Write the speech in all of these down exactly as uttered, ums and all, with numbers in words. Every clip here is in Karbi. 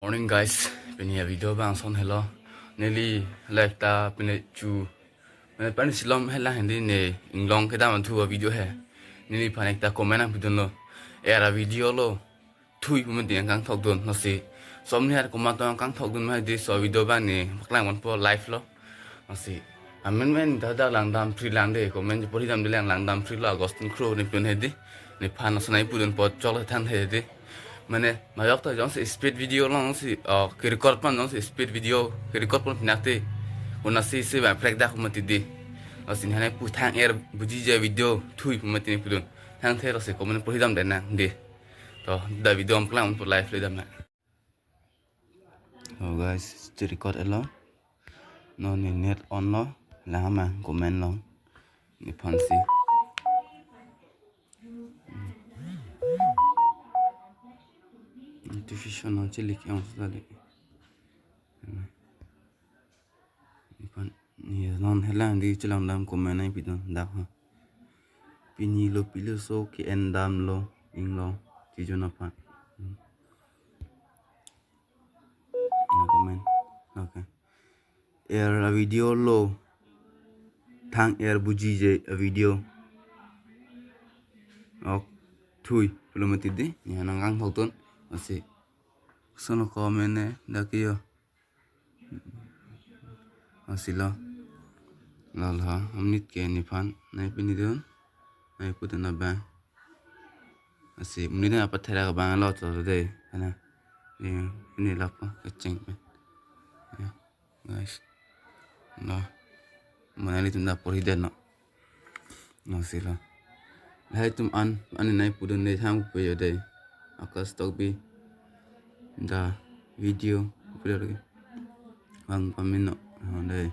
Morning guys, pini a video bang ason helo. Neli la ekta pine chu, mane pani silom hela hindi ne inglong kedam thu a video he. Neliphan ekta comment nangpidunlo. Era video lo thui pu mati nangkangthokdun, lasi som ni har komat nangkangthokdun ma hedi, so video bang ne paklang ponpo live lo. Lasi amen men dak dak langdam pri lang de, comment porhidamde lang langdam pri lo, Augustine Kro ne pidun hedi. Nephan lason nangpudunpo, choklo, thangthe hedi. Mane majok ta jongsi speed video alongsi, oh, ke-record pon, jongsi speed video ke-record pon pinakte, konasi si bang prek dak pu mati di. Lasi ne nangpu thang er bujije video thui pu mati nangpidun. Thangthe, lasi comment porhidamde nang di. To, dak video nangpaklang ponpo live le dam na. So guys, che-record elo. Non ne net on lo. Lahama comment long. Nephan si. Notification nang chelik yong sa de. Nephan, ne non hela hindi chelangdam comment nangpidun dak ha. Pini lo pilo so ke-endam lo inglong. Chijon aphan. Hmm. Na comment. Okay. Er a video lo. Thang er bujije a video. Ok. Thui pulo mati di. Ne nangkangthokdun. Lasi. Sono comment ne dak yo. Lasi lo. Lalo, amonit ke nephan nangpinidun. Nangpudun abang. Lasi amonit apathera abang lo to de. Ana. Ye, pini lapu kecheng pen. Ya, guys. Lo. Mane ilitum dak porhidetnon. Lasi lo. Lahai atum an, an nangpudun de thang pu yo de. Akash Tokbi. Dak video upload lagi. Bang pamenon. Ho de.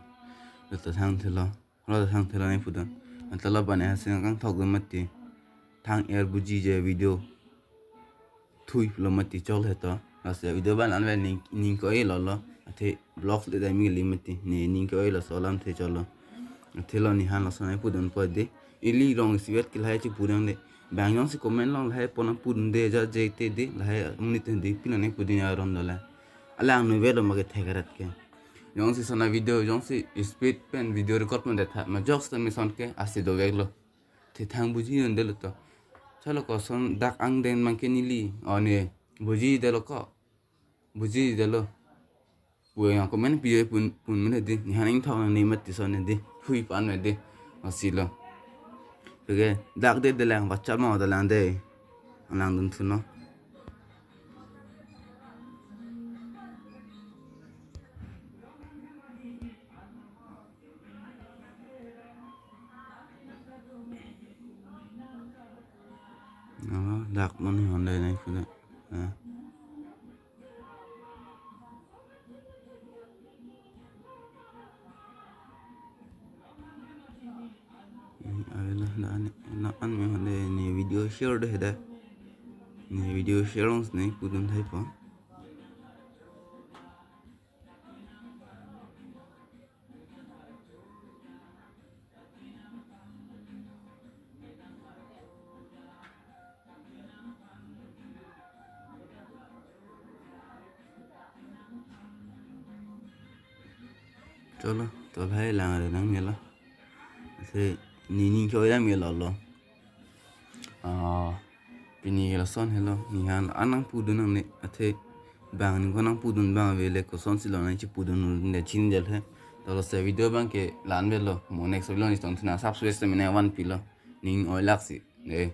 Lo to thangthe lo. Lo to thangthe lo nangpudun. Anta lo bang ne hasi nangkangthokdun mati. Thang er bujije video thui pulo mati, choklo to. Lasi video bang an ave ning, ning ko-e lo lo. Athe vlogs le dai mi li mati. Ne ning ko-e lo, so lamthe choklo. Athe lo nephan lason nangpudunpo de. Ili rong isivet ke lahai chepudun de. Bang jongsi comment long lahai pon nangpudun de, ja je te de. Lahai amonit te de. Pini nangpudun aron dolang. Alang nu velo ma kethek arat ke. Jongsi sona video, jongsi speed pen video record pon det tha. Majok seta meson ke lasi doveklo. Athe thang bujidunde lo to. Chalo, koson dak angdeng bang ke neli. O ne. Bujidelo ko. Bujidelo. Pu yang comment pi pun, pun mene di. Nephan ingthok nangne mati son ne di. Thui pu-an me di. Lasi lo. Oke, dak de de lang, WhatsApp ma de lang de. Langdun thunon. Alo, dak non he honde nangpudun. Ah. Ave lo, dak ne, dak an me honde ne video share de he dak. Ne video share long si nangpudun thaipo. Chalo, to lahai langre nang melo. Athe ne ning ko-e dam melo lo. Ah, pini lason helo, nephan an nangpudun nangne, athe bang ning ko nangpudun bang avele, kosonsi lo nangchepudun un le chinidel he. To lasi video bang ke la-an avelo, mo next video ni tong thuna subscribe se mene van pilo. Ning oi lak si. Eh.